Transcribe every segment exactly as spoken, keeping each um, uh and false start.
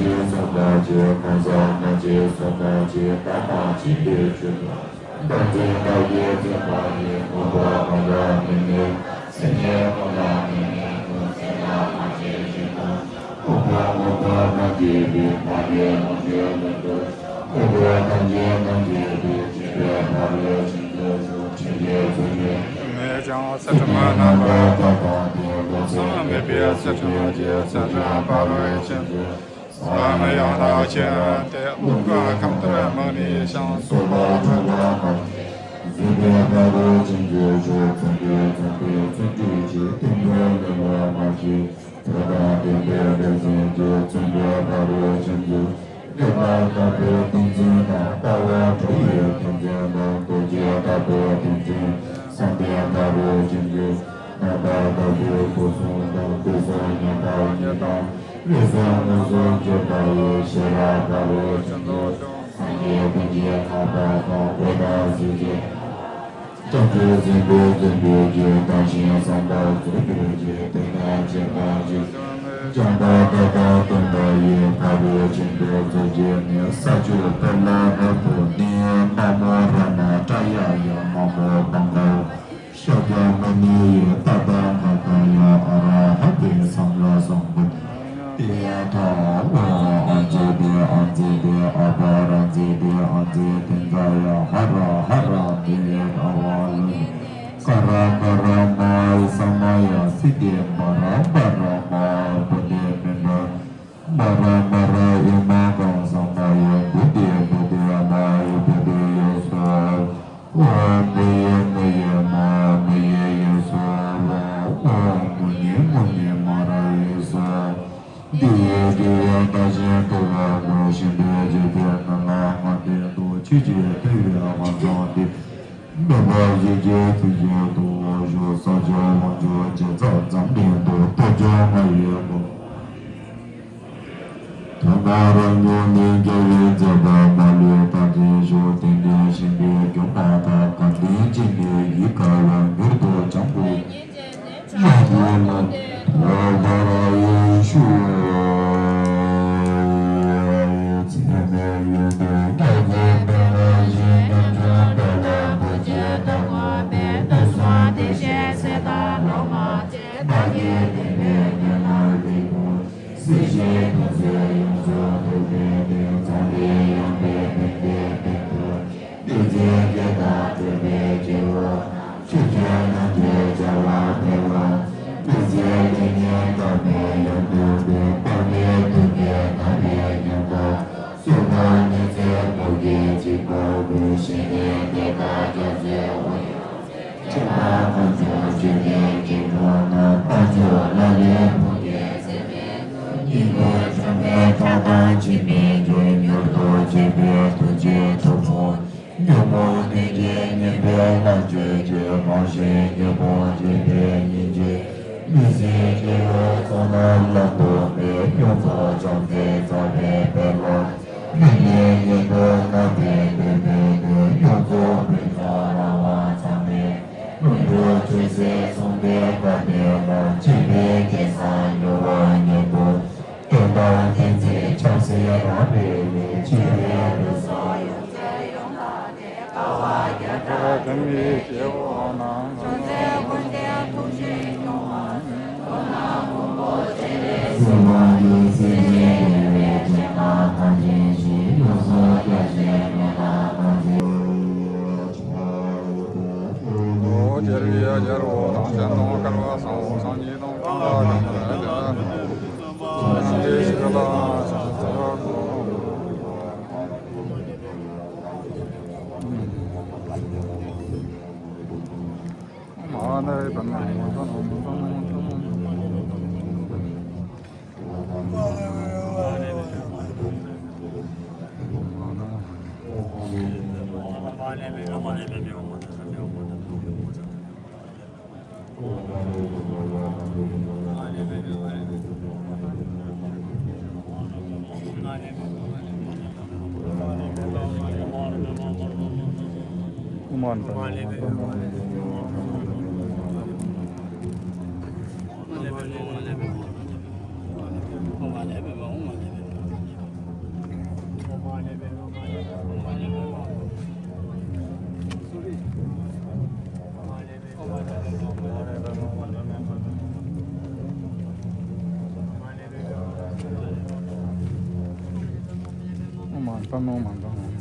ཚོགས་པ་ཆེ་གང་ཟག་མ་ཆེ་ཚོགས་པ་ཆེ་བདག་དང་བཅས་པའི་ཆོས་དང་། བདག་འཛིན་བདག་གིས་འཛིན་པ་ཡི་ཨུ་པ་ཨ་ར་མི་ནི་སེམས་ཉིད་ཀུན་ལ་མི་ནི་ཀུན་སེམས་ལ་མ་བྱེད་ཅིག་དང་། ཨུ་པ་ཨུ་པ་མ་སྐྱེས་པའི་བདག་གི་ལོངས་སྤྱོད་ལུས་དུ་ཨུ་པ་ཐམས་ཅད་མ་སྐྱེས་པའི་སྤྱི་པའི་ཕ་རོལ་ཕྱིན་དུ་ཞུགས་ཕྱིན་ཆད་ཚུལ་ཁྲིམས་ངས་ཀྱང་ཚུལ་ཁྲིམས་རྣམ་པར་དག་པ་དེ་ལོ་ཚད་མེད་པའི་ཚུལ་ཁྲིམས་ཀྱི་ཚུལ་ཁྲིམས་ཕ་རོལ་ཕྱིན་དུ། ས་མ་ཡང་དག་ཕྱིར་དེ་ཀླུ་གི་ཁམས་ལྟར་མིག་ནི་ཤིང་སོགས་པ་འཁྲུལ་པ་མ་བཟོད་པའི་ཕ་རོལ་ཕྱིན་ཆད་ཆོས་ཚོགས་ཀྱི་ཚོགས་དྲུག་ཅེས་བསྟན་པའི་ལེ་ལོ་མ་བྱེད། དེ་དང་ལྡན་པའི་ལེགས་ལྡན་གྱི་བཙུན་པའི་ཕ་རོལ་ཕྱིན་ཆད་ལེགས་པར་བཀག་པའི་ཏིང་འཛིན་དང་ལྟ་བ་དྲུག་ཡི་ཏིང་འཛིན་དང་ཐུགས་རྗེ་ལྟ་བུའི་ཏིང་འཛིན་བསམ་གཏན་ཕ་རོལ་ཕྱིན་ཆད། རྣམ་པར་དག་པའི་སྐུ་གསུམ་དང་དུས་གསུམ་མཉམ་པ་ཉིད་དང་། ལུས་གསུམ་ངོ་སོ་བཅས་པ་ཡི་ཤེས་རབ་ཕ་རོལ་ཕྱིན་ཆད། སངས་རྒྱས་ཀུན་གྱི་བསྔགས་པ་དང་འོད་དང་ཟེར་གྱིས། བྱང་ཆུབ་སེམས་དཔའི་བརྩོན་འགྲུས་ཀྱིས་བདག་གཞན་བསམ་པ་རྫོགས་གྱུར་ཅིག་དེ་ནས་སྦྱིན་པ་བགྱིས་ཤིང་། སྦྱངས་པ་དག་དང་བསྟེན་པ་ཡིས་ཕ་རོལ་ཕྱིན་པའི་རྫོགས་བྱེད་ནི། ས་བཅུ་པའི་ལྷ་ལྷ་བུ་ནི་མ་མོ་རཱ་མ་ཏྲ་ཡ་ཡ་མ་མོ་བྷ་ག་ཝ། ཤཱཀྱ་མུ་ནི་ཡི་ཏ་ཐཱ་ག་ཏ་ཡ་ཨ་ར་ཧ་ཏེ་སམ་ལ་སམ་བུ་ཏི་ཡ་ཐཱ། ཨོཾ་ཨ་ཛི་ཏེ་ཨ་ཛི་ཏེ་ཨ་པ་ར་ཛི་ཏེ་ཨ་ཛི་ཏེ་ཛ་ཡ་ཧ་ར་ཧ་ར་ཏེ་ཡ་ཨ་བ་ལུ་ཀ་ར་ཀ་ར་མ་ཨི་ས་མ་ཡ་སི་ཏེ་བ་ར་བ་ར་མ་བུ་ཏེ་མི་འདྲ། མ་ར་མ་ར་ཨི་མ་ག་ས་མ་ཡ་བུ་ཏེ་བུ་ཏེ་མ་ཨི་བུ་ཏེ་ཡ་སོ། ཨོཾ་མི་ཡེ་མི་ཡེ་མ་མི་ཡེ་ཡེ་སོ། ཨོཾ་མུ་ནི་མུ་ནི་མ་ར་ཡེ་སོ། འདི་ཡི་འདི་ཡི་བདག་གཞན་དུ་བ་གོ་ཤིན་ཏུ་འཇིགས་པའི་ནང་ན་ང་བདེ་སྡུག་ཆོས་ཀྱི་ལྟེ་བའི་ཧང་སང་འདི། འདོད་པ་ཡིད་ཀྱི་ཐུགས་རྗེ་དུ་བཞུགས། ས་བཅུ་དབང་ཕྱུག་ཇི་ཙམ་འཛམ་གླིང་དུ་སྟོབས་བཅུ་མ་ཡིན་པ། ཐོག་མར་རང་ཉིད་ནི་རྒྱལ་བའི་མཛད་པ་མ་ལུས་དང་ལྡན་ཞིང་། དེ་ནས་གཤེགས་པའི་མགོན་པོ་དང་དགའ་ལྡན་གྱི་ནི་ཡིད་ཀ་ལ་མྱུར་དུ་བྱང་བུ། ཡོངས་སུ་ལ་ཐོབ་པར་ཞུ། ཚད་མེད་ཡོན་ཏན་རྒྱ་མཚོའི་དཔལ་ལ་ཞིང་། རྣལ་འབྱོར་དཔལ་ལ་བུ་སྐྱེས་དང་པོ་པའི། དུས་གསུམ་བདེ་གཤེགས་སྲས་དང་སློབ་མ་བཅས། བདག་གིས་བསྟན་པའི་ཉམས་ལེན་འདི་ཀུན། སྲིད་ཞིའི་དོན་མཛད་ཡོངས་སུ་ཐུགས་ཀྱི་དོན། མཚན་དེ་ཡོངས་པའི་དོན་གྱི་དོན་དུ། བདུད་རྩིའི་རྒྱན་དང་བྲལ་བའི་སྐྱེ་བོ་རྣམས། ཆོས་ཀྱི་རྣམ་འཕྲུལ་སྦྱོར་བ་འཕེལ་བར་མཛད། བདུད་རྩིའི་རྒྱན་ནི་དག་པའི་ཡོན་ཏན་ཀུན། དཔག་མེད་ཐུགས་རྒྱན་དག་པའི་ཉམས་དང་། གསུང་དང་ཉི་ཚེ་ཐུགས་ཀྱི་འཇིགས་པ་ཀུན། ཞི་གནས་དེ་དག་རྒྱ་མཚོའི་དབུས། ཁྱབ་པ་དཀོན་མཆོག་ཆོས་ཀྱི་འཇིགས་པ་རྣམས། རྟགས་བཅུ་ལ་ལས་ཕུང་བའི་ཚད་མེད་དུ། སྙིང་པོ་འཇོམས་པའི་ཐབས་དང་འཆི་མེད་རྒྱུད། མྱུར་དུ་སྐྱེ་བའི་ཐུགས་རྗེའི་ཐུགས་དཔོན། ཉོན་མོངས་གནོད་བྱེད་ངན་པའི་ལྷ་ཆོས་ཀྱི། གང་ཞིག་ཉོན་མོངས་སྐྱེ་བོའི་སྙིང་རྗེ། ལུས་སྲིད་སྐྱེ་བོའི་ཚོགས་རྣམས་བླང་དོར་མེད། ཡོངས་རྫོགས་བྱང་སེམས་རྩ་བའི་དཔལ་ལ། མི་ལུས་གཉིས་པོ་རྣམ་པར་གནོན་པའི་དོན། ཡོངས་རྫོགས་ཕན་ཕྱིར་རང་དབང་ཚད་མེད། ཀུན་འགྲོ་ཆོས་སྲིད་མཚུངས་པའི་དགའ་སྟོན་ལ། སྤྱད་པས་སྐལ་བཟང་མྱུར་བ་ཉིད་དུ། སྟོན་པ་བསྟན་འཛིན་ཆབ་སྲིད་རང་གྲོལ་ནས། འཆི་བའི་ལུས་སྲོག་ཡོངས་རྫོགས་ཡོངས་དག་སྟེ། དཀའ་བ་བརྒྱ་ཕྲག་གྲངས་མེད་སྤྱད་པ་རྣམས། བྱང་སེམས་ཀུན་ལྡན་ཐུགས་རྗེས་སྐྱོང་བར་མཛོད། མདོར་ན་མགོན་པོ་སྤྱན་རས་གཟིགས། སྲིད་པ་འདིའི་སྲིད་ཞིའི་བདེ་བའི་རྒྱལ་ཁམས་ཐམས་ཅད་ཞི། ཡོངས་སུ་རྒྱ་ཆེར་མི་ལང་ང་མཛད། ཨོ་རྒྱལ་བའི་རྒྱལ་པོ་དང་། གཞན་དང་བསྐལ་པ་གསུམ་པོ། སངས་རྒྱས་དང་ཐམས་ཅད་མཁྱེན་པ་དེ་ལ། སངས་རྒྱས་ཤིག་ལ་ཕྱག་འཚལ་ལོ། ས་ནོར་མ་འདང་།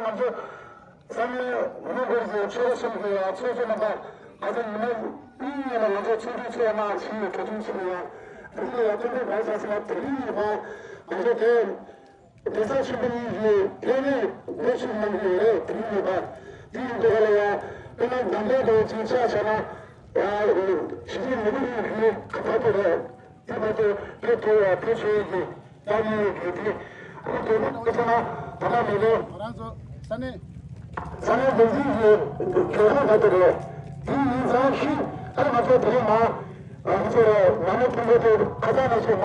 ང་ཚོ་ས་གནས་མི་སྒེར་གྱི་ཆོལ་ཁ་གསུམ་གྱི་ཡང་ཚོགས་གཙོ་རྣམ་པ་ང་ཚོ་ཉི་མ་གཉིས་ཡིན་ན་ང་ཚོ་ཚོགས་འདུ་ཚོགས་གནང་ཕྱིན་ནས་གྲོས་མཐུན་ཕྱིན་ཡང་རིགས་ལ་ཡང་མཐུན་སྒྲིལ་བར་བྱ་ཟེར་ན་དེ་རིང་ཡིན་པ་ང་ཚོ་དེ་གདན་ས་ཆེན་པོ་གཉིས་ཀྱི་ཐད་ནས་འགོ་ཚུགས་གནང་གི་ཡོད་རེད། དེ་རིང་ཡིན་པ་དེ་ཡིན་དུས་ལ་ཡང་དཔེར་ན་འདམ་དཔལ་དང་ཅིག་ཆ་བཞག་ན་ཡང་ཞི་བདེ་མི་རིགས་ཀྱི་ཁ་ཐོར་དུ་རེད། དེ་མ་གཏོགས་བོད་མཐོ་བ་བོད་ཆེ་གི་དཔའ་མོའི་གི་དེ་ཨ་ཁོ་ནི་ཁོ་ཚོ་ན་ད་ལྟ་མི་ལོ་རང་ཚོ་ས་གནས་ས་གནས་འགོ་འཛིན་གྱི་གྲོས་ཁང་ད་ལྟ་རེད། དེ་ཡིན་ཙང་ཤི་ཨ་ང་ཚོ་དེ་རིང་མ་ང་ཚོ་མ་མོ་ཕུང་པོ་དེ་ཁ་ཚ་ན་ཚོ་མ་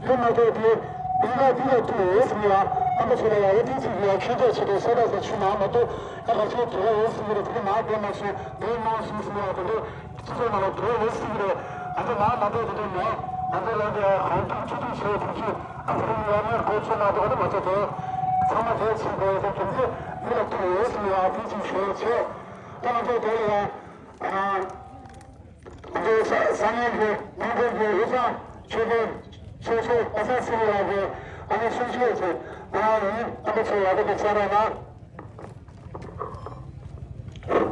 དེ་མ་གཏོགས་དེ་དེ་ལ་དེ་ལ་ཐུག་ཡོད་ཟེར་ཡ་ཨ་མ་ཚོ་ལ་ཡ་ཨེ་ཏི་ཚིག་ཡ་ཁྱེད་ཚོ་ཆེ་དེ་ས་ད་ས་ཆུ་མ་མ་གཏོགས་ཨ་ང་ཚོ་དེ་ལ་ཡོད་ཟེར་གི་རེད། དེ་མ་དེ་མ་ཚོ་དེ་མ་སུ་ཟེར་ཡ་དེ་འདྲ། སྤྱི་ཚོགས་ནང་ལ་འགྲོ་ཡོད་སྲིད་ཀྱི་རེད། ང་ཚོ་ལ་ལ་དེ་དེ་དེ་མེད། ང་ཚོ་ལ་དེ་ཧང་ཏང་ཆུ་ཏུང་ཞེས་ཐུགས་ཀྱི་ཨ་ཚོ་ཡར་མར་གོ་ཚོད་ན་དེ་ག་དེ་མ་ཚོད་དེ། ཚང་མ་དེ་ཕྱིན་དགོས་དེ་དེ་ཚོ་འདི་ལ་ཐུག་ཡོད་སྲིད་ཡ་ཐུགས་ཀྱི་ཞེས་བྱས། ད་ང་ཚོ་དེ་ལ་ཡང་ང་ཚོ་ས་ས་གནས་ཀྱི་ནང་ཁུལ་གྱི་ལུས་ཚང་ཆོས་དཔོན་སོ་སོ་ཨ་ས་སྲིད་ལ་གི་ཨ་ནི་སུ་ཆོས་ཚོ་ང་ཡིན་ཨ་ནི་ཚོ་ལ་དེ་གི་ཚ་ར་ན། ལྔ་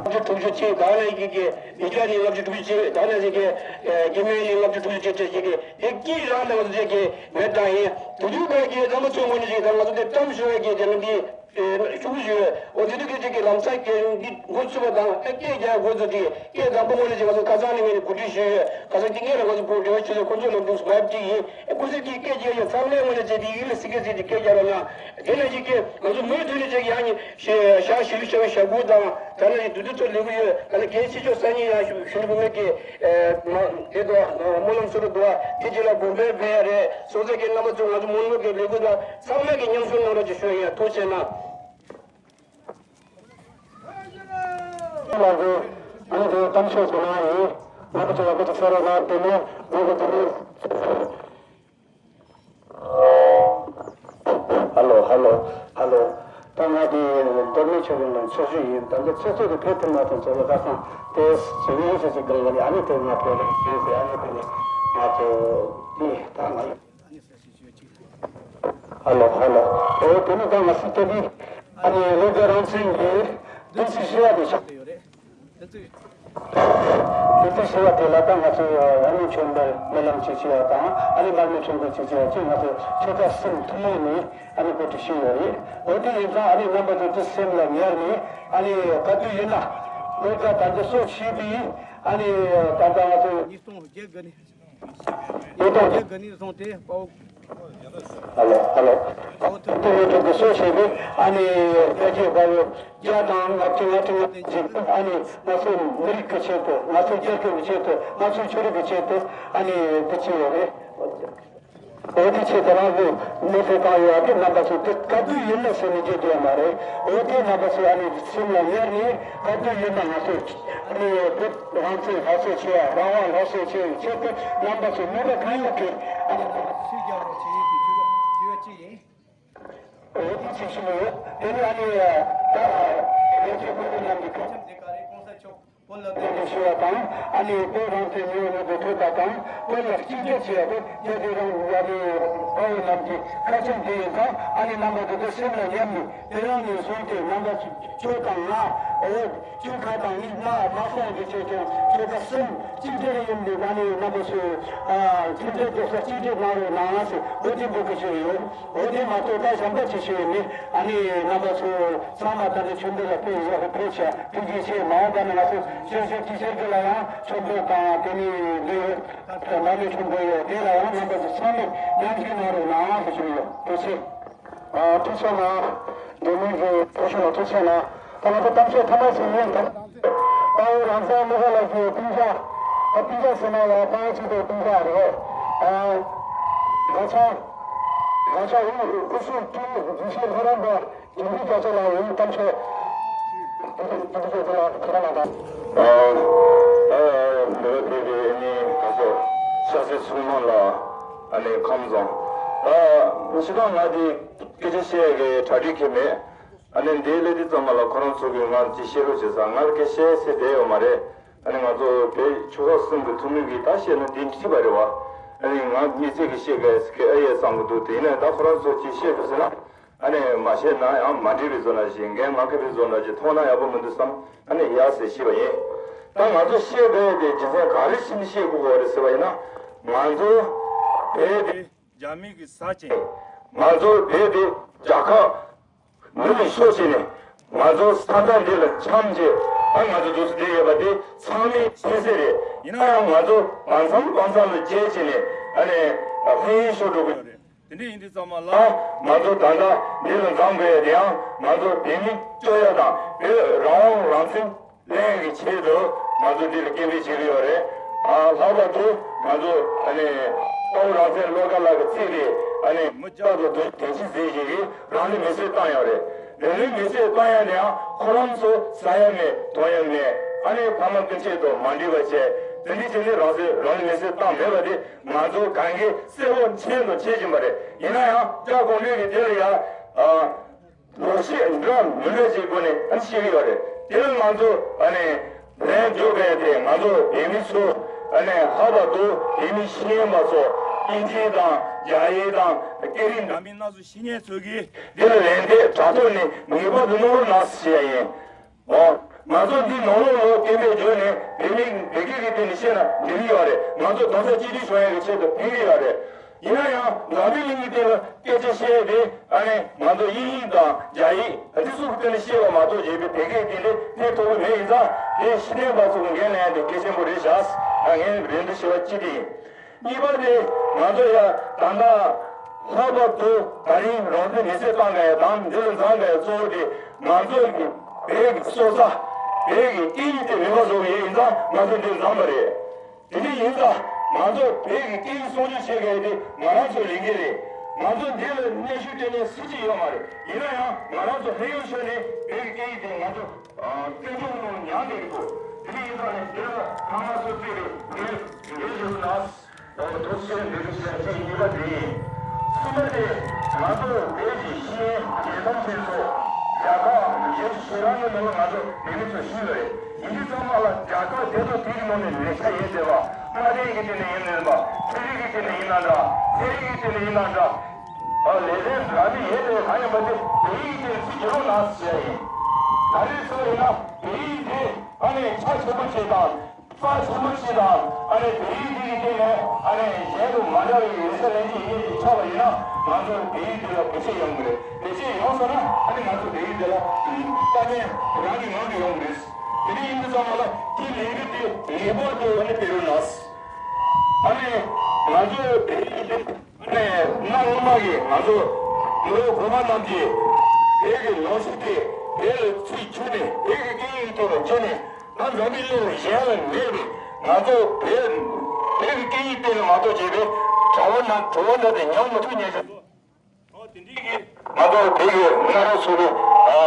བཅུ་དྲུག་ཅུ་གཅིག་གང་ལ་ཡི་གེ་མི་སྐྱ་ནི་ལྔ་བཅུ་དྲུག་ཅུ་གཅིག་གང་ལ་ཡི་གེ་རྒྱ་མི་ནི་ལྔ་བཅུ་དྲུག་ཅུ་གཅིག་གཅིག་གི་དེ་གཅིག་རང་དང་ང་ཚོ་གཅིག་གི་མེད་དང་ཡིན། དུ་དུ་ག་གི་རྣམ་པ་ཚོ་ངོས་ནས་ཅིག་དང་ང་ཚོ་དེ་གཏམ་ཞུ་བའི་གི་དེ་ལ་འདི་ཤུགས་ཞུ་འོ་དེ་དུ་གི་ཅིག་གི་ལམ་སང་གི་འདི་འགོ་ཚུགས་པ་དང་ཨ་སྐད་རྒྱག་འགོ་ཚུགས་ཏེ་སྐད་དང་པོ་ངོས་ནས་ཅིག་ང་ཚོ་ཁ་སང་ནས་ངས་ནས་གོ་སྒྲིག་ཞུས་ཡོད། ཁ་སང་གི་ངས་རང་ང་ཚོ་བོད་རྒྱ་བོད་ཆེ་ཚོ་ཁོ་ཚོ་ལ་འདུག་སྨྲ་གཅིག་ཡིན། ཨེ་ཁོ་ཚོས་ཀྱི་སྐད་ཆ་ཡང་ཚང་མའི་ངོས་ནས་བྱས་ཏེ་ཡིག་ལ་སི་ཀེ་སི་དེ་སྐད་རྒྱག་རོགས་གནང་། དེ་ནས་ཅིག་གིས་ང་ཚོ་མུ་མཐུད་ནས་ཅིག་ཡང་ནི་ཞེ་ཞག་ཞི་ལུ་བྱ་བའི་ཞག་དགུ་དང་ད་ནི་བདུད་འདུལ་ཚོ་ལས་འགུལ་ཡོད། ད་ནི་རྒན་ཆེ་ཕྱོགས་སང་ཉིན་ཡང་ཞུ་ཞུ་འགྲོ་མེད་ཀྱི་ཨེ་མ་དེ་དོ་སྨོན་ལམ་སོ་རུ་འདུག་བ་དེ་ཅིག་ལ་དགོན་པའི་ཕན་ཡ་རེད། སོང་ཙང་གི་རྣམ་པ་ཚོ་ང་ཚོ་མུ་མཐུད་ཀྱི་ལས་འགུལ་དང་ཚང་མས་ཀྱི་མཉམ་ཞུགས་གནང་རོགས་ཅིག་ཞུ་ཡ་ཐུགས་རྗེ་གནང་། ལགས་འོས། ངས་དེ་གཏམ་ཤོད་དགོས་ན་ཡིན། ང་ཚོ་ལ་ཁོ་ཚོ་ཟེར་རོགས་གནང་དེ་ནས་ང་ཚོ་དེ་ནས། ཧ་ལོ་ཧ་ལོ་ཧ་ལོ། ད་ང་དེ་མདོ་སྨད་ཆོས་འབྱུང་ལ་ཆོས་ཞུ་ཡིན། ད་འདི་ཚོགས་གཙོ་དེ་ཕེབས་ཐུབ་མ་ཐུབ་ཚོགས་པ་ཁ་སང་དེ་ཟིང་ངེ་ཆེ་ཆེ་གང་ལ་ཡ་ནི་དེ་ང་ཕེབས་རེད་ཟེར་ཟེར་ཨ་ནི་དེ་ནས་ང་ཚོ་དེ་ད་ང་ཡིན། ཧ་ལོ་ཧ་ལོ། ཨོ་དེ་ནི་ད་ང་སི་ཏོ་དེ་ཨ་ནི་ལོ་དགའ་རང་བཙན་གྱི་བདུན་ཚིགས་བཞི་བ་དེ་ཆགས་ཡོད་རེད། དེ་ཚོ་ཞི་བ་དེ་ལ་ད་ང་ཚོས་ཨ་ནི་ཁྲོན་པར་སྨོན་ལམ་ཅིག་བྱེད་ཡ་དང་ཨ་ནི་མར་མེ་ཁྲོན་པ་ཅིག་བྱེད་ཡ་ཅིག་ང་ཚོ་ཆོལ་ཁ་གསུམ་ཐུན་མོང་ནས་ཨ་ནི་གོ་སྒྲིག་ཞུས་ཡོད་རེད། འོ་དེ་ཡིན་ཙང་ཨ་ནི་རྣམ་པ་ཚོ་དེ་སེམས་ལ་ཉར་ནས་ཨ་ནི་ག་དུས་ཡིན་ན་ལོ་ཙཱ་ད་འདི་སོ་བྱས་པའི་ཨ་ནི་ད་ལྟ་ང་ཚོ་ཉིས་སྟོང་བརྒྱད་དགུ་ནས་ཡིན་ད་བརྒྱད་དགུ་ནས་བཟུང་སྟེ་དཔའ་བོ། ཧ་ལོ་ཧ་ལོ། དཔའ་བོ་ཐུབ་བསྟན་ཡོད་དྲུག་གི་སྲོག་བྱས་པའི་ཨ་ནི་དཔལ་ཆེན་དཔའ་བོ་བརྒྱ་དང་ལྔ་བཅུ་ང་དྲུག་ང་བརྒྱད་ཅིག་ཨ་ནི་ང་ཚོ་མི་རིགས་ཀྱི་ཆེད་དུ་ང་ཚོ་རྒྱལ་ཁབ་ཀྱི་ཆེད་དུ་ང་ཚོ་ཆོས་ལུགས་ཀྱི་ཆེད་དུ་ཨ་ནི་འདི་བྱས་ཡོད་རེད། འོ་དེ་ཆེད་དུ་རང་གི་མི་ཚེ་བཏང་ཡོད་པ་དེ་རྣམ་པ་ཚོ་དེ་ག་དུས་ཡིན་ན་ཟེར་ནས་བརྗེད་རྒྱུ་ཡོད་མ་རེད། འོ་དེ་རྣམ་པ་ཚོ་ཨ་ནི་སེམས་ལ་ཉར་ནས་ག་དུས་ཡིན་ན་ང་ཚོ་ཨ་ནི་བོད་རང་བཙན་སླར་གསོ་བྱེད་ཡ་རང་དབང་སླར་གསོ་བྱེད་ཡ་ཆེད་དུ་རྣམ་པ་ཚོ་མི་རབས་གང་ཡོད་ཀྱིས་ཨ་ནི་ཤུགས་རྒྱག་རོགས་བྱེད་ཡིན་ཞུ་རྒྱུ་ཞུ་ཡ་གཅིག་ཡིན། འོ་དེ་ཆེད་ཞུ་ཡོད། དེ་ནི་ཨ་ནི་ད་ལས་བྱེད་སྐུ་ཚབ་རྣམས་ཀྱིས་ཁ་ཆེམས་འདི་ག་རེ་གོང་ས་མཆོག་བོད་ལ་བདེ་འཇགས་ཞུ་བ་དང་ཨ་ནི་བོད་རང་བཙན་མྱོང་བའི་གོ་ཐོས་པ་དང་བོད་ལ་གཅིག་གྱུར་བྱེད་པ་དེ་དེ་རང་ཨ་ནི་དཔའ་བོ་རྣམས་ཀྱི་ཁ་ཆེམས་དེ་ཡིན་ཙང་ཨ་ནི་རྣམ་པ་ཚོ་དེ་སེམས་ལ་ཉར་ནས་དེ་རིང་ནས་བཟུང་སྟེ་རྣམ་པ་ཚོ་ཁྱོད་དང་ང་འོ་ཁྱོད་ཁ་དང་ངའི་ང་མ་སོང་གི་ཆེད་དུ་ཁྱོད་ཀ་སེམས་གཅིག་སྒྲིལ་ཡིན་པའི་ཨ་ནི་རྣམ་པ་ཚོས་ཨ་ཁྱོད་ཚོའི་རྡོག་རྩ་གཅིག་སྒྲིལ་གནང་རོགས་གནང་ཟེར་འོ་དེ་འབོད་སྐུལ་ཞུ་གི་ཡོད། འོ་དེ་མ་གཏོགས་ད་གཞན་པ་ཅི་ཞུ་ཡོད་མེད། ཨ་ནི་རྣམ་པ་ཚོ་ཚང་མ་ད་ནི་ཆོས་འབྲེལ་ལ་ཕེབས་བཞག་ཕེབས་བྱ་ཐུགས་རྗེ་ཆེ། མ་འོངས་པ་ནི་ང་ཚོ་ཆོས་ཞུ་དེ་ཤར་གི་ལ་ཡང་ཆོས་འབྲེལ་དང་དེ་ནི་འདི་ཡོད་ད་མ་ནི་ཆོས་འབྲེལ་ཡོད་དེ་ལ་ཡང་རྣམ་པ་ཚོ་ཚང་མས་མཉམ་ཞུགས་གནང་རོགས་གནང་ཞེས་ཞུ་གི་ཡོད། ཐུགས་རྗེ་ཆེ། ཨ་ཐུགས་རྗེ་ཆེ་གནང་། འབྲེལ་མོལ་གྱི་སྐུ་ཞབས་ལ་ཐུགས་རྗེ་ཆེ་གནང་། ད་ང་ཚོ་གཏམ་བཤད་མཐའ་མ་ཞིག་ཡིན། ད་དཔའ་བོ་རང་བཙན་བློ་དགའ་ལགས་ཀྱི་སྤུན་ཀྱག་ད་སྤུན་ཀྱག་ཟེར་ན་ཡང་དཔའ་བོ་གཅིག་པའི་སྤུན་ཀྱག་རེད། ཨ་ང་ཚོ་ང་ཚོ་དབུ་དབུ་སུ་ཀྲུའུ་དགེ་བཤེས་ལྷ་རམས་པ་འཇིགས་མེད་རྒྱ་མཚོ་ལགས་ཡིན། གཏམ་བཤད་འདི་འདི་ཚོ་འདི་ལ་ཁྱེད་རང་ལ་དང་། ཨ་ཨ་འདི་ལ་ཕེབས་པའི་ཨ་ནི་ང་ཚོ་ཤ་ཚའི་ཚོགས་མང་ལ་ཨ་ནི་ཁམས་བཟང་། ཨ་སྤྱིར་བཏང་ང་འདི་སྐད་ཆ་བཤད་ཡག་གི་གྲ་སྒྲིག་གི་མེད། ཨ་ནི་འདིའི་སླེབས་དུས་ཙམ་པ་ལ་ཁོ་རང་ཚོ་གིས་ང་ཅིག་བཤད་རོགས་བྱས་ཙང་ང་ལ་སྐད་བཤད་ཟེར་བསྡད་ཡོད་མ་རེད། ཨ་ནི་ང་ཚོ་བོད་ཆོལ་ཁ་གསུམ་གྱི་ཐུན་མོང་གི་ད་བཤད་ན་འདི་འགྲིག་པ་རེད་བ། ཨ་ནི་ང་མི་ཚེ་གི་བཤད་དགོས་ཟེར་གི་ཨ་ཡས་བསམ་གི་འདུག་དེ་ཡིན་ན་ད་ཁོ་རང་ཚོ་ཅིག་བཤད་རོགས་ཟེར་ན། ཨ་ནི་མ་བཤད་ན་ཡང་མ་འགྲིག་པའི་བཟོ་འདྲ་ཞིག་འགན་མ་འཁུར་བའི་བཟོ་འདྲ་ཞིག་མཐོང་ན་ཡག་པོ་མི་འདུག་བསམ། ཨ་ནི་ཡག་ཟེར་ཤེས་པ་ཡིན། ད་ང་ཚོ་བཤད་དགོས་ཡ་དེ་རྒྱུ་མཚན་ག་རེ་བྱས་ནས་བཤད་དགོས་པ་རེད་ཟེར་བ་ཡིན་ན། ང་ཚོ་བོད་དེ་རྒྱ་མི་གི་ས་ཆེན། ང་ཚོ་བོད་དེ་རྒྱལ་ཁབ་མི་ལ་ཤོར་བྱས་ནས་ང་ཚོ་ས་མཚམས་འདི་ལ་འཁྱམས་བྱས། ཨ་ང་ཚོ་འདུག་སེ་བསྡད་ཡོད་པ་དེ་ཚང་མས་མཁྱེན་གསལ་རེད། ཡིན་ན་ཡང་ང་ཚོ་བར་མཚམས་བར་མཚམས་ལ་བརྗེད་བྱས་ནས་ཨ་ནི་ཕན་ཡོན་ཤོར་འགྲོ་གི་ཡོད་རེད། དེ་འདྲ་ཡིན་དུས་ཙམ་པ་ལ་ང་ཚོ་ད་ལྟ་འདི་ལ་འཛོམས་དགོས་ཡ་དེ་ཡང་ང་ཚོ་བོད་མི་སྐྱོབ་ཡ་དང་བོད་རང་དབང་རང་བཙན་ལེན་ཡ་གི་ཆེད་དུ་ང་ཚོ་འདི་ལ་སྐད་འབོད་བྱེད་ཀྱི་ཡོད་རེད། ཨ་ལྷག་པར་དུ་ང་ཚོ་ཨ་ནི་སྤ་བོ་རང་བཙན་བློ་དགའ་ལགས་ཀྱིས་བརྩིས་ཏེ་ཨ་ནི་མི་བཅུ་ཙམ་དོན་ཆེན་གཟིགས་ཤིག་གིས་རང་ལུས་མེར་སྲེག་བཏང་ཡོད་རེད། རང་ལུས་མེར་སྲེག་བཏང་ཡ་དེ་ཡང་ཁོ་རང་ཚོ་ཟ་ཡ་མེད་འཐུང་ཡ་མེད། ཨ་ནི་ཕ་མ་སྤུན་མཆེད་དང་མ་འགྲིག་པ་བྱས་དེ་འདྲ་བྱས་ནས་རང་བཙན་རང་ལུས་མེར་སྲེག་བཏང་མེད་པ་དེ། ང་ཚོ་གང་གི་གསལ་པོ་མཁྱེན་དང་མཁྱེན་བཞིན་པ་རེད། ཡིན་ན་ཡང་སྐྱབས་མགོན་གྱིས་དེ་ལ་ཡ། ཨ། ལོ་ཤས་འདྲ་མི་འདྲ་ཞིག་སྒོ་ནས་ཨ་ནི་བཤད་ཀྱི་ཡོད་རེད། དེ་ལ་ང་ཚོ་ཨ་ནི་ལན་འཇོག་མཁན་དེ་ང་ཚོ་བོད་མི་ཚོ་ཨ་ནི་ལྷག་པར་དུ་བོད་མི་ཤེས་ཡོན་པ་ཚོ་དབྱིན་ཇི་དང་རྒྱ་ཡིག་དང་སྐད་རིགས་འདྲ་མིན་སྣ་ཚོགས་ཤེས་མཁན་ཚོ་གིས་དེ་ལ་ལན་འདེབས་དྲ་ཐོག་ནས་ངེས་པར་དུ་གནང་རོགས་གནང་ཞེས་ཡིན། ཨོ། ང་ཚོ་འདི་ནང་ལོགས་ལ་སྐད་འབོད་བརྗོད་ནས་བོད་མི་བོད་སྐད་ཀྱི་སྟེང་ནས་བཤད་ན་འགྲིག་གི་ཡོད་རེད། ང་ཚོ་རྡ་ས་གཅིག་སྒྲིལ་བྱུང་ཡག་གི་ཆེད་དུ་ཕན་གྱི་ཡོད་རེད། ཡིན་ན་ཡང་འཛམ་བུའི་གླིང་གི་སྟེང་ལ་སྐད་ཆ་བཤད་དེ་ཨ་ནི་ང་ཚོ་དབྱིན་ཡིག་དང་རྒྱ་ཡིག་འདི་ཚོ་གི་སྟེང་ནས་བཤད་པ་མ་གཏོགས་གཞན་པའི་བོད་སྐད་སྟེང་ནས་ཕན་ཐོགས་ཀྱི་མེད། ཡིན་ཙང་དེ་ཤེས་ལྡན་པ་ཚོ་གི་འགན་ལེན་ཡ་དེ་གལ་ཆེན་པོ་རེད་བཞག་ཨ་ངས་རེ་འདུན་ཞུ་བ་གཅིག་དེ་ཡིན། གཉིས་པ་དེ་ང་ཚོ་ཡ་ད་ལྟ་ལྷག་པར་དུ་ད་རིང་རང་བཙན་མེར་སྲེག་བཏང་མཁན་དང་འདི་ལ་འཛོམས་མཁན་གཙོ་བོ་དེ་ང་ཚོ་གི་བོད་ཀྱི་སྲོག་རྩ་བོད་ཀྱི་སྐད་ཡིག་དེ་མེད་པ་བཟོ་གི་ཡིན་ཙང་ང་ཚོ་འདིར་འཛོམས་པ་རེད། དེ་འདྲ་ཡིན་ཙང་ང་ཚོ་བོད་ཀྱི་སྐད་ཡིག་སྲུང་སྐྱོབ་བྱེད་མཁན་དེ་ང་རང་ཚོའི་ལས་འགན་རེད། ང་ཚོ་འདི་ལ་གནོན་ཤུགས་སྤྲད་མཁན་སུ་གཅིག་ཡོད་མ་རེད། ཡིན་ན་ཡང་ང་རང་ཚོ་ལྷོད་ཡངས་ཕྱོགས་ནས་བོད་ཀྱི་སྐད་ཡིག་དེ་ང་ཚོ་བཙན་སྐྱོང་གནང་མྱངས་བསྡད་ཀྱི་འདུག་དེ་འདྲ་ཡིན་ཙང་ནས་དེ་ལ་ཐ་མག་སོ་སོས་རེད་འདི་འདི་ཞུ་ན། ཐུགས་རྗེ་ཆེ། འདི་འདྲ་ཞིག་གཉིས་པ་དེ་ཡིན། གསུམ་པ་དེ་ང་ཚོ་བོད་ཀྱི་ཤེས་ཡོན་རྒྱལ་ཁམས་ཆེན་པོ་རྒྱལ་ཁབ་ཡུལ་ཆེ་རང་གི་ནང་ལ་ང་ཚོ་བོད་མི་ཚོ་བཞུགས་ཡོད་རེད། ཡིན་དུས་ཚང་མ་ལ་རྒྱལ་ཁབ་དེ་ཚོ་དེ་གི་ནང་ནས་ལས་ཀ་ཡོད་བསྡད་པ། མ་དངུལ་གྱི་ཐད་ནས་ཡིན་ནའང་འདྲ། ཚན་རིག་གི་ཐད་ནས་ཡིན་ནའང་འདྲ། ཚན་རིག་གི་ཐད་ནས་ཡིན་ནའང་འདྲ། ཨ་ལས་དོན་འདྲ་མི་ཡོད་དེ་གང་ཡིན་པ་དེ་བོད་ཡིག་དེ་ཚིག་གི་རོ་ནག་ཟེར་ཡ་ཡིན། ད་རེས་སོ་ཡིན་ན་བོད་ཡིག་དེ་ཨ་ནི་ཆ་ཆེན་པོ་ཞིག་དང་། རྩ་ཆེན་པོ་ཞིག་དང་ཨ་ནི་བོད་ཡིག་འདི་གི་སྟེང་ནས་ཨ་ནི་གཞན་དང་མ་འདྲ་བའི་ཡིག་ཚད་ལེན་གྱི་ཡིན་ཞིག་ཆགས་པ་ཡིན་ན་ང་ཚོ་བོད་ཡིག་འདི་ལ་བེད་སྤྱོད་ཡོང་གི་རེད། བེད་སྤྱོད་ཡོང་སོང་ན་ཨ་ནི་ང་ཚོ་བོད་ཡིག་འདི་ལ་ལྟ་ཉན་རང་གི་ངང་དུ་ཡོང་གི་རེད། དེ་འདྲ་ཡིན་དུས་ཙམ་པ་ལ་དེ་ལས་རིགས་དེ་ངེས་པར་དུ་ཨ་ནི་སྤེལ་རོགས་གནང་། ཨ་ནི་ང་ཚོ་བོད་ཡིག་འདི་ཨ་ནི་གནའ་སྔོན་མ་གི་ང་ཚོ་མི་རབས་གོང་མ་རྣམས་ཀྱིས་བོད་ཀྱི་ལོ་རྒྱུས་དེ་བོད་ལ་ཚིག་བཅུག་ནས་བོད་ཀྱི་སྐད་ཡིག་ཐོག་ལ་བསྒྱུར་ནས། ད་འཛམ་བུའི་གླིང་ལ་གཞན་ལ་མེད་པའི་ང་ཚོ་བོད་བོད་ཀྱི་སྐད་ཡིག་སྟེང་ལ་མ་གཏོགས་བྱས་པའི་གྲྭ་བ་རྣམས་གྲྭ་བ་འདྲ་དེ་ཉམས་མི་ཐུབ་ཉན་ཞིག་ཨོ་དེ་འདྲའི་གི་ང་ཚོ་བོད་ཀྱི་གནའ་རབས་ཚོ་ལ་ཨ་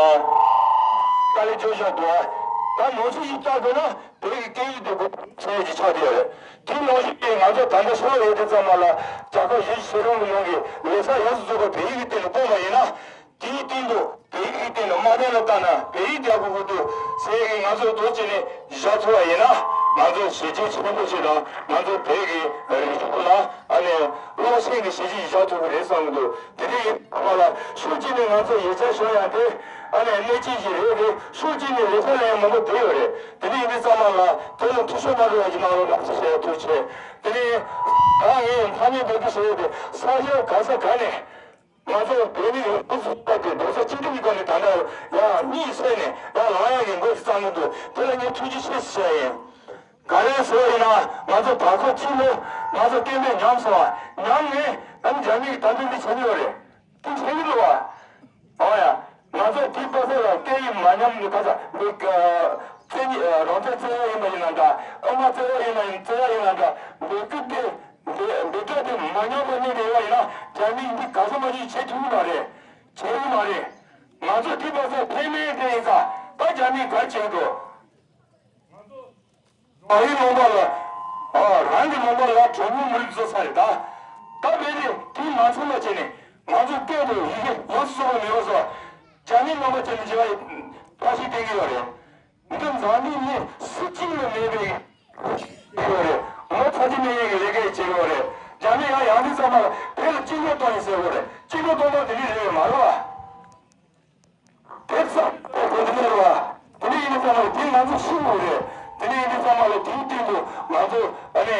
དཀའ་ལས་བརྒྱབ་བཞག་འདུག་ཨ་ད་ནང་ཆོས་ཤིག་བལྟ་དགོས་ན་བོད་ཀྱི་སྐད་ཡིག་དེ་དགོས་ཚད་ཀྱི་ཆགས་བསྡད་ཡོད་རེད། དེ་ནང་བཞིན་གྱི་ང་ཚོ་ད་ལྟ་ཤོར་ཡོད་དུས་ཙམ་པ་ལ་རྒྱལ་ཁབ་ཡུལ་ཤེས་རོགས་ཀྱི་ནང་གི་ལོ་གསར་ཡོངས་སུ་རྫོགས་པ་བོད་ཡིག་གི་སྟེང་ལ་སྤོ་བ་ཡིན་ན། དེའི་སྟེང་དུ་བོད་ཡིག་གི་སྟེང་དུ་མ་དངུལ་བཏང་ན་བོད་ཡིག་རྒྱག་དགོས་ཀྱི་འདུག་ཟེར་གྱི་ང་ཚོ་འདུག་བྱས་ནས་བཞག་ཐུབ་པ་ཡིན་ན་ང་ཚོ་གཞིས་བྱེས་ཆེན་པོ་ཞིག་དང་ང་ཚོ་བོད་ཀྱི་རིག་གཞུང་ལ་ཨ་ནི་བློ་སེང་གི་གཞིས་བྱེས་ཤིག་བཞག་ཐུབ་ཀྱི་རེད་བསམ་གྱི་འདུག་དེ་འདྲ་ཡིན་པ་ལ་ཕྱོགས་གཅིག་ནས་ང་ཚོ་ཡིག་ཆ་ཤོར་ཡག་དེ་ཨ་ནི་གནད་ཆེ་ཞིག་རེད་དེ། ཕྱོགས་གཅིག་ནས་ལས་ཀ་ལས་མང་པོ་བསྡད་ཡོད་རེད། དེ་འདྲ་ཡིན་དུས་ཙམ་པ་ལ་དེ་ལ་འཐུས་ཤོར་མ་འགྲོ་བ་ཞིག་གནང་རོགས་གནང་ཞེས་ཐུགས་རྗེ་ཆེ། དེ་ནས་ད་ངས་ཐ་སྙད་འབོད་སྐུལ་ཞུ་ཡས་དེ་ས་ཆ་ག་ས་ག་ནས། ང་ཚོ་བོད་མི་ཡོངས་སུ་རྫོགས་པའི་རྡོག་རྩ་གཅིག་སྒྲིམ་གྱི་སྒོ་ནས་ད་ལྟ་ཡང་གཉིད་སད་ནས་ཡང་ལངས་ཡག་གི་འགོ་ཞིག་བརྩམས་ཀྱི་འདུག་དེ་ལ་ངས་ཐུགས་རྗེ་ཆེ་ཞུ་ཡ་ཡིན། ག་རེ་ཟེར་བ་ཡིན་ན་ང་ཚོ་ད་ཁོ་གཅིག་ལོ་ང་ཚོ་སྐད་འབོད་ཉམས་སོང་བ། ཉམས་ནས་ཨ་ནི་རྒྱ་མི་གིས་ད་དུང་འདི་བྱེད་ཀྱི་ཡོད་རེད། འདི་བྱེད་ཀྱི་འདུག་བ། ཨོ་ཡ། ང་ཚོ་དེ་པ་སེ་ལ་སྐད་ཡིག་མ་ཉམས་ནས་ཁ་ཚ་འདི་བཙན་རང་བཙན་བརྩི་ཡ་ཡིན་པ་ཡིན་ན་འདྲ། ཨ་མ་བརྩི་ཡ་ཡིན་ན་ཡིན་བརྩི་ཡ་ཡིན་ན་འདྲ། འབོད་སྐུལ་དེ། འདི་འདི་གྲས་དེ་མ་ཉམས་པ་གནས་བསྡད་པ་ཡིན་ན་རྒྱ་མིས་འདི་ག་ཚོད་མ་ཉམས་བྱེད་ཐུབ་ཀྱི་མ་རེད། བྱེད་ཀྱི་མ་རེད། ང་ཚོ་འདི་པ་ཚོ་ཕན་མེད་དེ་ཡིན་ཙང་ད་རྒྱ་མིས་ག་བྱེད་འགྲོ། ང་ཚོ་རང་གི་ལུང་པ་ལ་ཨ་རང་གི་ལུང་པ་ལ་གྲོགས་མོ་མི་རིགས་བཟོ་ས་རེད་ད། ད་བས་ཏེ་དེ་མ་ཚང་མ་བྱས་ནས་ང་ཚོ་སྐད་དང་ཡི་གེ་ཡོངས་སུ་རྫོགས་པ་མེད་པ་བཟོ། རྒྱ་མིའི་ལུང་པ་བྱས་ནས་བྱེད་པ་ཡི་ཕ་ཤི་བསྟན་གྱི་ཡོད་རེད། འདི་འཛམ་གླིང་མི་སུ་གཅིག་ལ་མེད་པའི་ཡོད་རེད། ངོ་ཚ་གྱི་མེད་ཡས་ཀྱི་ལས་ཀ་ཡི་བྱེད་ཡོད་རེད། རྒྱ་མི་ཡང་ཡང་དུས་ཚང་མ་ལ་བོད་ལ་བཅིངས་འགྲོལ་གཏོང་ཡིན་ཟེར་ཡོད་རེད། བཅིངས་འགྲོལ་གཏོང་སྟངས་དེ་འདྲ་རེད་མ་རེད་བ། དེ་འདྲ་ཡིན་ཙང་ལ་དེ་ང་ཚོ་ཤི་དགོས་རེད། དེ་འདྲ་ཡིན་ཙང་ལ་དེའི་སྟེང་དུ་ང་ཚོ་ཨ་ནི་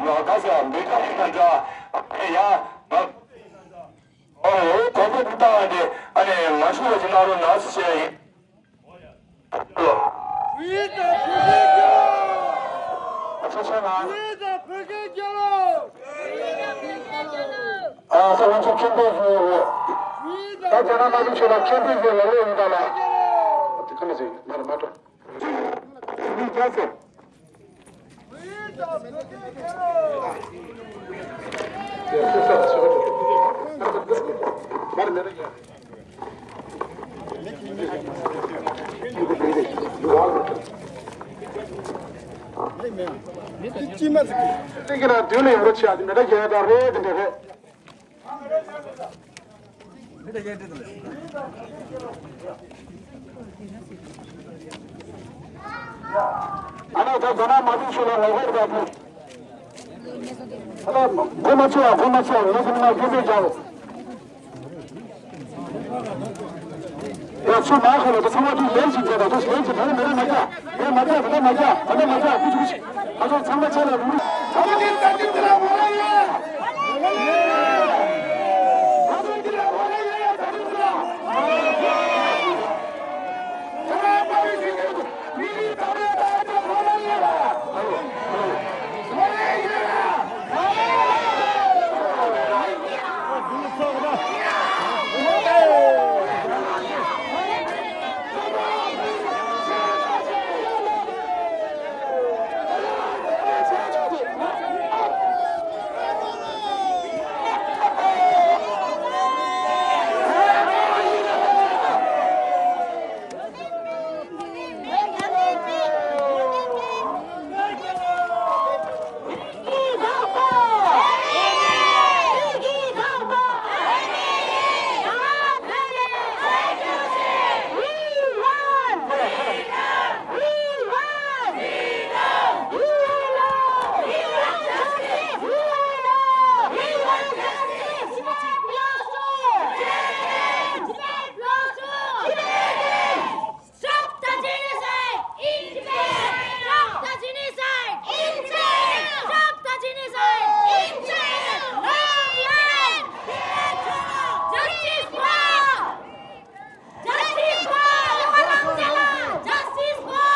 ག་ས་འབོད་སྒྲ་ཡིན་ན་འདྲ་ཨ་ནི་ཡ་ང་ཨོ་གོ་སྐབས་བཏང་བ་དེ་ཨ་ནི་མ་ཤི་བ་ཞིག་གནང་རོགས་གནང་ཟེར་བཤད་ཡིན། བོད་དང་བོད་པའི་རྒྱལ་ལོ། ཨ་ཚོ་ཚོ་ན། བོད་དང་བོད་པའི་རྒྱལ་ལོ། ཨ་ཚོ་ང་ཚོ་ཁྱིམ་པའི་བཟོ་ཡོད། ད་རྒྱ་ནག་དམར་པོའི་ཆོས་ལ་ཁྱིམ་པའི་བཟོ་ལ་ལོ་ཡིན་ད་ལ། དེ་ཁ་ན་ཟེར་མ་རེད་མ་གཏོགས། མི་རྒྱ་ཟེར། ཅི་མ་ཟིག་ཅིག་གི་ན་དུས་ལ་ཡོང་རོགས་བྱ། དེ་མེད་ད་རྒྱལ་དང་རེད། དེ་འདྲ་རེད། ཨ་ནི་ད་རྒྱ་ནག་དམར་པོའི་ཆོས་ལ་ངོ་རྒོལ་རེད་པ། ཨ་ནི་མགོ་མ་ཚོས་ཨ། མགོ་མ་ཚོས་ཨ། ངོ་ཚ་ན་སྐད་འབོད་རྒྱག་ཡ། ཚུར་མར་ཁ་ལ་ད་ཚང་མ་དུས་ལན་ཞིག་རྒྱག་ད་དུས་ལན་ཞིག་ད་ནི་མ་རེད་མ་རྒྱག་དེ་མ་རྒྱག་ད་ནི་མ་རྒྱག་ད་ནི་མ་རྒྱག་ཁུ་ཆུ་ཁུ་ཆུ། ང་ཚོ་ཚང་མ་ཆ་ལ་རུ། ད་ནི་ད་ནི་ད་ནི་ད་ནི་ད་ནི་ད་ནི། Stop the genocide in Tibet! Stop the genocide in China! Stop the genocide in China! Long live Tibet! Justice for! Justice for! Justice for!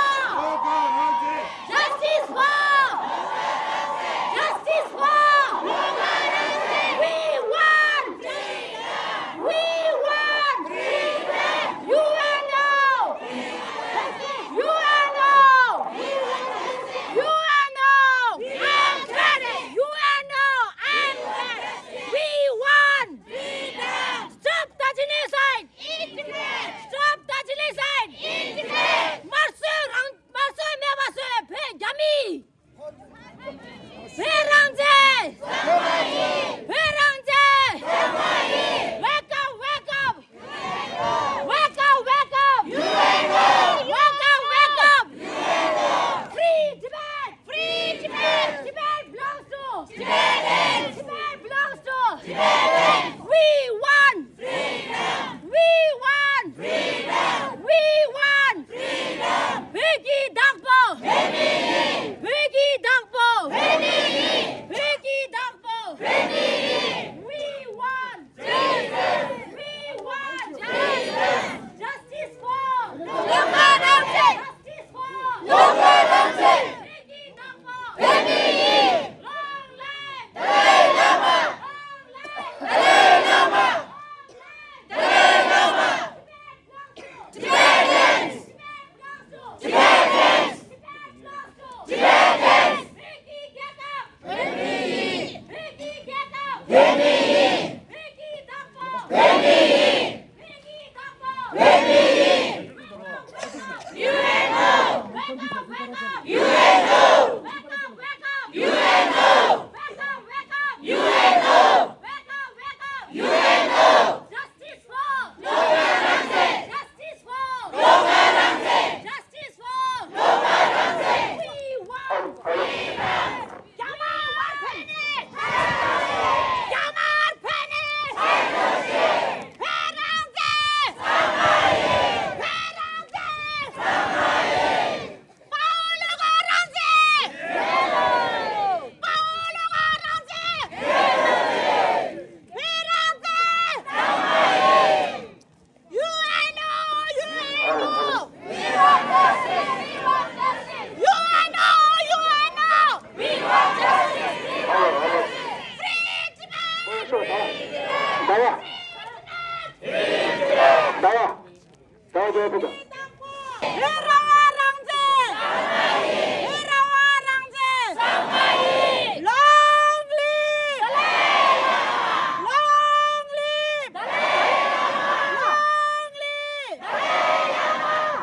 Justice for! Justice for! We want! We want! U N O! U N O! U N O! U N O! We want! Stop the genocide! Stop the genocide! དམར་གསོད་རང་དམར་གསོད་མེད་པ་བཟོས་བོད་རྒྱ་མི། བོད་རང་བཙན། བོད་རང་བཙན། Wake up, wake up! Wake up, wake up! Wake up, wake up! Free Tibet! Free Tibet! Tibet belongs to Tibetans! Tibet belongs to Tibetans! We want freedom! We want freedom! We want freedom! བོད་ཀྱི་བདག་པོ། བོད་མི་ཡིན། བོད་ཀྱི་བདག་པོ། བོད་མི་ཡིན། བོད་ཀྱི་བདག་པོ། བོད་མི་ཡིན། We want justice! We want justice! Justice for! བློ་དཀར་རང་བཙན། Justice for! བློ་དཀར་རང་བཙན། བོད་ཀྱི་བདག་པོ། བོད་མི་ཡིན། Long live! ཏཱ་ལའི་བླ་མ། Long live! ཏཱ་ལའི་བླ་མ། ཏཱ་ལའི་བླ་མ། Tibetans! Tibetans! Tibetans! བོད་ཀྱི་རྒྱལ་ཁབ། བོད་མི་ཡིན། བོད་ཀྱི་རྒྱལ་ཁབ། བོད་མི་ཡིན། བོད་ཀྱི་བདག་པོ། བོད་མི་ཡིན། བོད་ཀྱི་བདག་པོ། བོད་མི་ཡིན། U N O! Wake up, wake up! U N O! Wake up, wake up! U N O! Wake up, wake up! U N O! Wake up, wake up! U N O! Justice for! བློ་དཀར་རང་བཙན། Justice for! བློ་དཀར་རང་བཙན། Justice for! བློ་དཀར་རང་བཙན། We want freedom! རྒྱ་དམར་ཕན་ནས། རྒྱ་དམར་ཕན་ནས། བོད་རང་བཙན། བོད་རང་བཙན། བོད་རང་དབང་རང་བཙན། བོད་རང་དབང་རང་བཙན། Long live! Long live! Long live!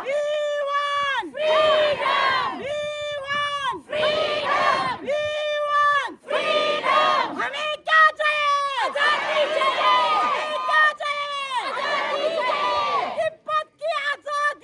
We want freedom! We want freedom! We want freedom! हमें क्या चाहिए? आजादी चाहिए! हमें क्या चाहिए? आजादी चाहिए! तिब्बत की आजादी!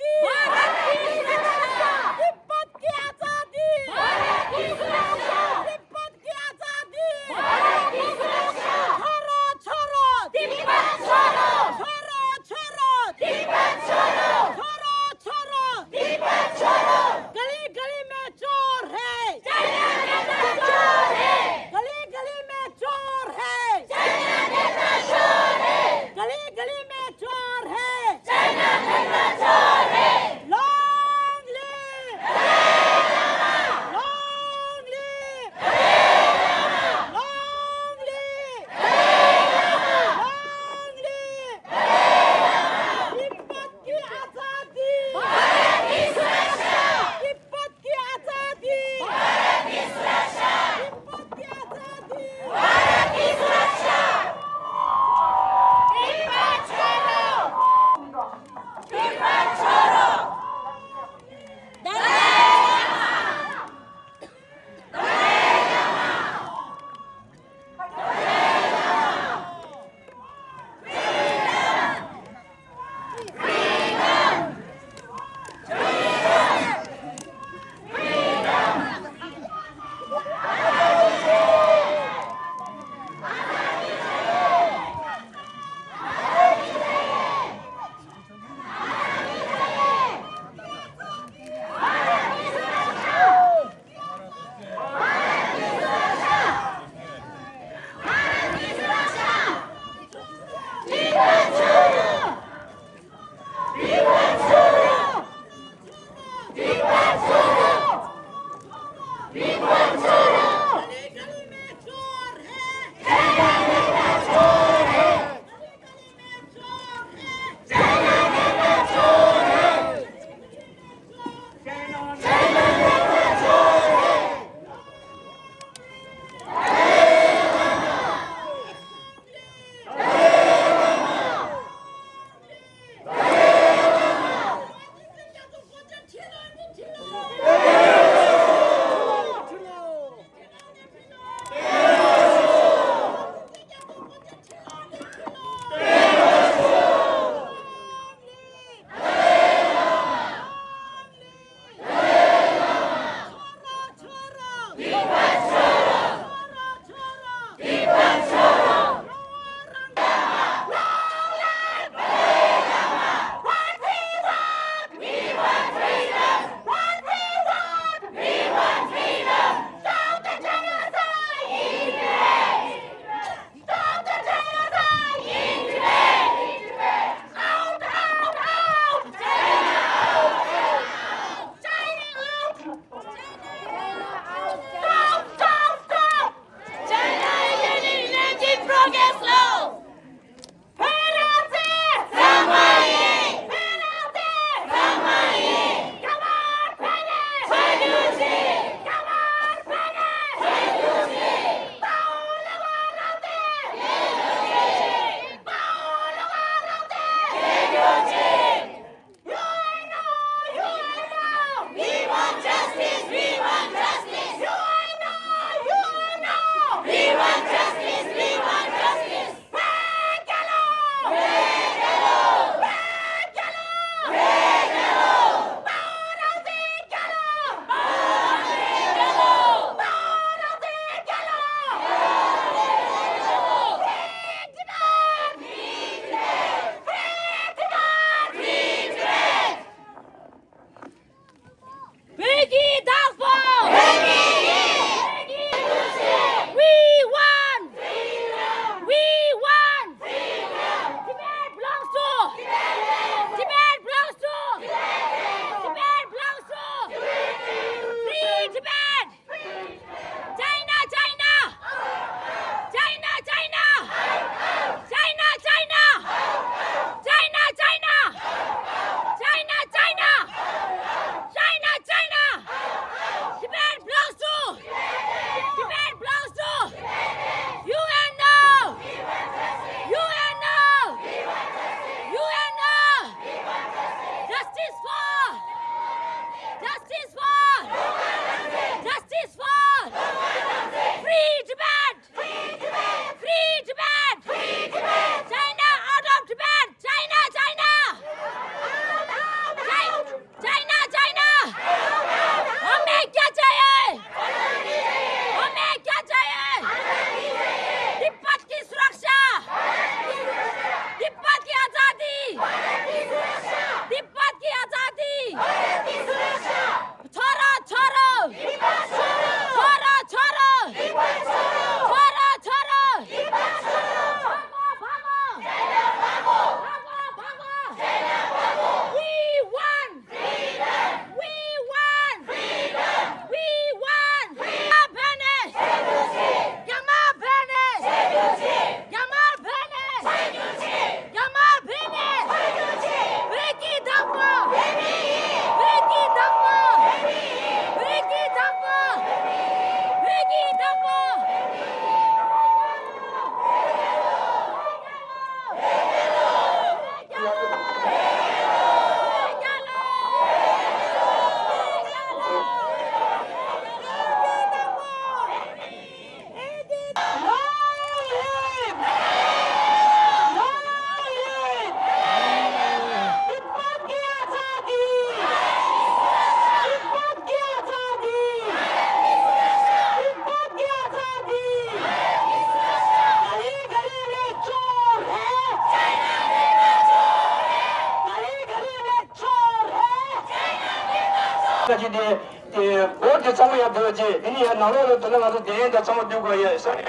ཅིག་དེ་དེ་སྒོ་དེ་ཚང་མ་ཡར་བསྡད་ཅིག་དེ་ནི་ཡར་ནང་ལོགས་ལ་དེ་ན་ང་ཚོ་གདན་དང་ཚང་མ་བསྡུ་དགོས་ཡ་ས་ནས་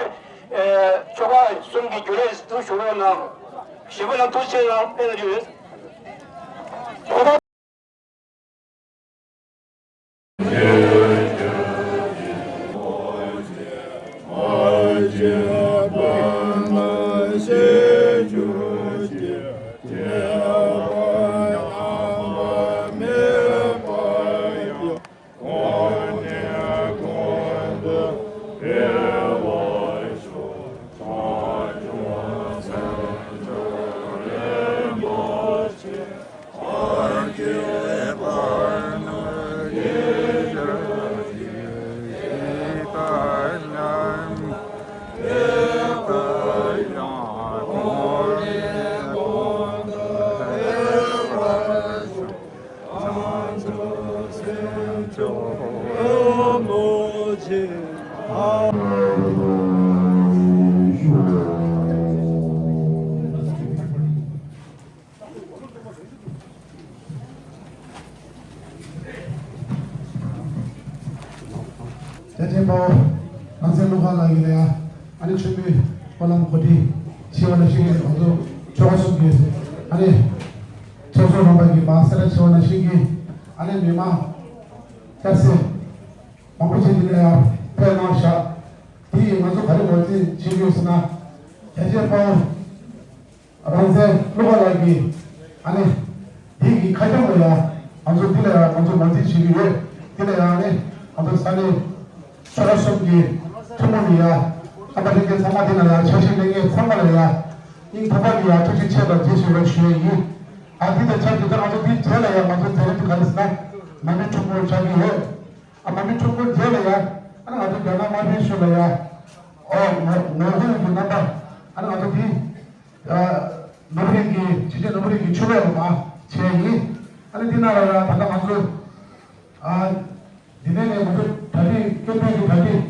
ཆོ་ག་གསུམ་གྱི་རྒྱུན་ལས་དུ་ཞུ་རོགས་གནང་། ཞེ་པོ་ནང་ཐུགས་ཆེ་གནང་། ཕེབས་ན་རྒྱུ་ཡོད། རྒྱལ་གཅེས་དཔའ་བོ་རང་བཙན་བློ་དགའ་ལགས་ཡིན་ལ་ཡ། ཨ་ནི་མཆོད་མེ་སྨོན་ལམ་གོ་སྒྲིག་བྱས་པ་ནང་བཞིན་གྱི་ང་ཚོ་ཆོལ་ཁ་གསུམ་གྱི་ཨ་ནི་ཚོགས་གཙོ་རྣམ་པ་གིས་མར་གསལ་བསྒྲགས་བྱས་པ་ནང་བཞིན་གྱི་ཨ་ནི་མི་མང་སྐྱ་སེར་མང་པོ་ཅིག་འདི་ལ་ཡ་ཕེབས་གནང་ཤག་དེ་ཡིས་ང་ཚོ་ག་རེ་ངོས་འཛིན་བྱེད་དགོས་ཟེར་ན། རྒྱལ་གཅེས་དཔའ་བོ་རང་བཙན་བློ་དགའ་ལགས་ཀྱིས་ཨ་ནི་འདི་གི་ཁ་བྱང་ལ་ཡ་ང་ཚོ་འདི་ལ་ཡ་ང་ཚོ་ངོས་འཛིན་བྱེད་ཀྱི་ཡོད། འདི་ལ་ཡ་ཨ་ནི་ང་ཚོ་ས་གནས་ཆོལ་ཁ་གསུམ་གྱི་ཐུན་མོང་ནས་ཡ་རྣམ་པ་ལྷན་རྒྱས་ཚང་མ་འདི་ལ་ཡ་ཆ་ཤས་ལེན་མཁན་ཚང་མ་ལ་ཡ་སྙིང་ཐག་པ་ནས་ཡ་ཐུགས་རྗེ་ཆེ་དང་རྗེས་སུ་ཡི་རང་ཞུ་ཡས་ཡིན། ཨ་འདི་དང་ཆབས་ཅིག་ད་ང་ཚོ་འདི་རྗེས་ལ་ཡ་ང་ཚོ་དེ་རིང་འདི་ག་རེ་ཟེར་ན་མར་མེ་ཁྲོམ་སྐོར་བྱ་གི་ཡོད། ཨ་མར་མེ་ཁྲོམ་སྐོར་རྗེས་ལ་ཡ། ཨ་ནི་ང་ཚོ་རྒྱ་ནག་དམར་པོའི་ཤུལ་ལ་ཡ། ཨོ་ངོ་ངོ་རྒོལ་གྱི་རྣམ་པ། ཨ་ནི་ང་ཚོ་འདི། ཨ་ནོར་བུ་རིང་གི་ཇི་བྱས་ནོར་བུ་རིང་གི་ཆུ་ལོག་ལ་མ་བྱས་ཡིན། ཨ་ནི་འདི་ན་ལ་ཡ་ད་ལྟ་ང་ཚོ། ཨ། འདི་ནས་ནས་ང་ཚོ་གྲ་སྒྲིག་སྐད་འབོད་ཀྱི་གྲ་སྒྲིག་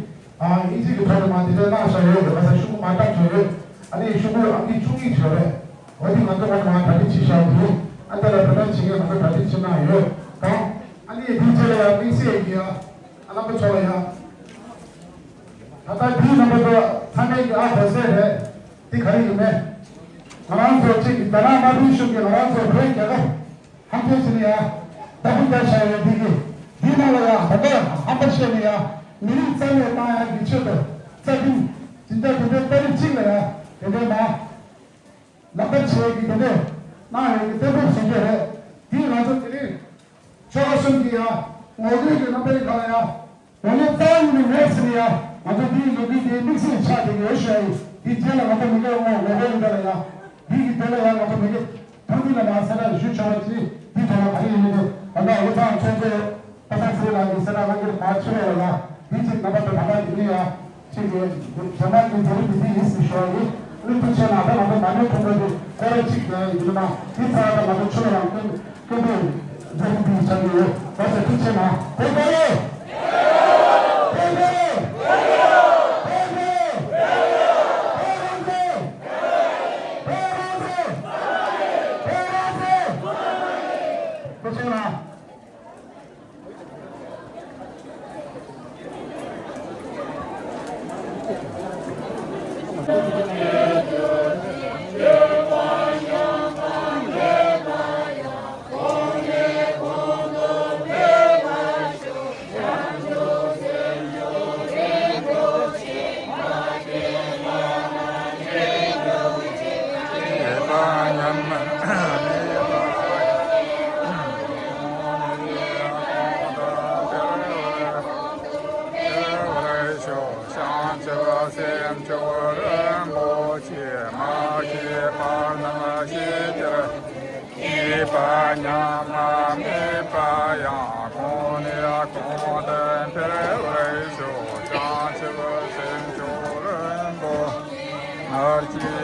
ཨ་དབྱིན་ཇི་གི་ཐོག་ནས་མ་འདི་འདྲའི་གནང་བཞག་ཡོད་རེད། ཁ་སང་ཤོག་གུ་མ་བཏབ་བྱས་ཡོད། ཨ་ནི་ཤོག་གུ་ཨང་ཀི་བཅུ་གཉིས་བྱས་རེད། འོ་འདི་ང་ཚོ་ངོ་མ་གྲ་སྒྲིག་བྱེད་བཞག་གི་ཨ་འདི་ལ་བོད་ནང་བྱེད་མཁན་ང་ཚོ་གྲ་སྒྲིག་བྱེད་གནང་ཡོད་དང་། ཨ་ནི་འདི་རྗེས་ལ་ཡང་དམིགས་བསལ་གྱི་ཡང་ཨ་རྣམ་པ་ཚོ་ལ་ཡང་། ད་ལྟ་འདིའི་རྣམ་པ་ཚོ་ཚང་མས་ཀྱི་ཨ་གོ་ས་རེད། འདི་ག་རེ་ཡིན་མེད། ང་རང་ཚོ་གཅིག་གི་རྒྱ་ནག་དམར་པོའི་གཞུང་གིས་ང་རང་ཚོ་བོད་རྒྱལ་ཁབ་ཧམ་ཐོས་བྱས་ནས་ཡ། ལྟ་བུ་བསྐྱལ་བཞག་ཡོད་འདི་གི། འདིའི་ནང་ལ་ཡ་ད་ལྟ་ཧམ་པ་བཤད་ནས་ཡ། མི་རིགས་རྩ་མེད་བཏང་ཡག་གི་ཆེད་དུ་རྩ་ཁྲིམས་འཛིན་གྲྭ་དེ་འདྲའི་ཏ་རིག་གཅིག་ལ་ཡ་དེ་འདྲའི་མ་ལག་བསྟར་བྱེད་ཀྱི་དེ་འདྲའི་གནང་ཡོད་ཀྱི་གཏན་འབེབས་བཟོ་རྒྱུ་རེད། འདིས་ང་ཚོ་དེ་རིང་ཆོལ་ཁ་གསུམ་གྱི་ཡ་ངོ་རྒོལ་གྱི་རྣམ་པའི་ཁ་ལ་ཡ། ངོ་ལོག་རྩ་བ་ཉིད་ནས་མེད་ཟེར་ནས་ཡ། ང་ཚོ་འདིའི་ལོ་རྒྱུས་དེ་དམིགས་བསལ་ཆགས་བསྡད་ཀྱི་ཡོད་ཤག་ཡིན། འདིའི་རྗེས་ལ་ང་ཚོ་མི་སྒེར་ངོ་ངོ་རྒོལ་ཡིན་པ་ལ་ཡ། འདི་གི་དོན་ལ་ཡ་ང་ཚོ་མི་སྒེར་ཐུགས་མཐུན་ལ་མ་ཟེར་ན་ཞུ་ཆོག་པ་ཅིག་འདིའི་ཐོག་ལ་ག་རེ་ཡིན་མིན་དེ་ད་ལྟ་འུ་ཚང་ཚོགས་གཙོ་པ་སངས་ཚེ་རིང་ལགས་ཀྱིས་ཟེར་ན་ང་འདིར་མ་ཕྱིན་པ་ལ་ཡ། འདི་ཅིག་རྣམ་པ་ཚོ་ད་ལྟ་འདི་ནས་ཡ། ཅིག་གིས་ཇ་མ་གི་དེ་རིང་འདི་འདི་ཡིན་ཟེར་ཞུ་བ་ཡིན། ཨ་ནི་ཐུགས་རྗེ་ཆེ་གནང་། ད་ང་ཚོ་མ་ཎི་ཁྲོམ་སྐོར་འདི་སྐོར་ར་གཅིག་ཀྱང་ཡིན་ན་འདི་ཚར་ད་ང་ཚོ་ཆུ་ལ་ཡང་སྐྱོན་སྐྱོན་པའི་མཛད་རིམ་འདི་ཆགས་ཀྱི་ཡོད། ལགས་སོ་ཐུགས་རྗེ་ཆེ་གནང་། བོད་རྒྱལ་ལོ། བོད་རྒྱལ་ལོ། བོད་རྒྱལ་ལོ། བོད་རང་བཙན། བོད་རང་བཙན། བོད་རང་བཙན། ཐུགས་རྗེ་ཆེ་གནང་། ཤེས་པ་ཉམས་ལ་མེད་པ་ཡང་གོང་ནས་གོང་དུ་འཕེལ་བར་ཤོག་བྱང་ཆུབ་སེམས་མཆོག་རིན་པོ། སྔར་གྱི་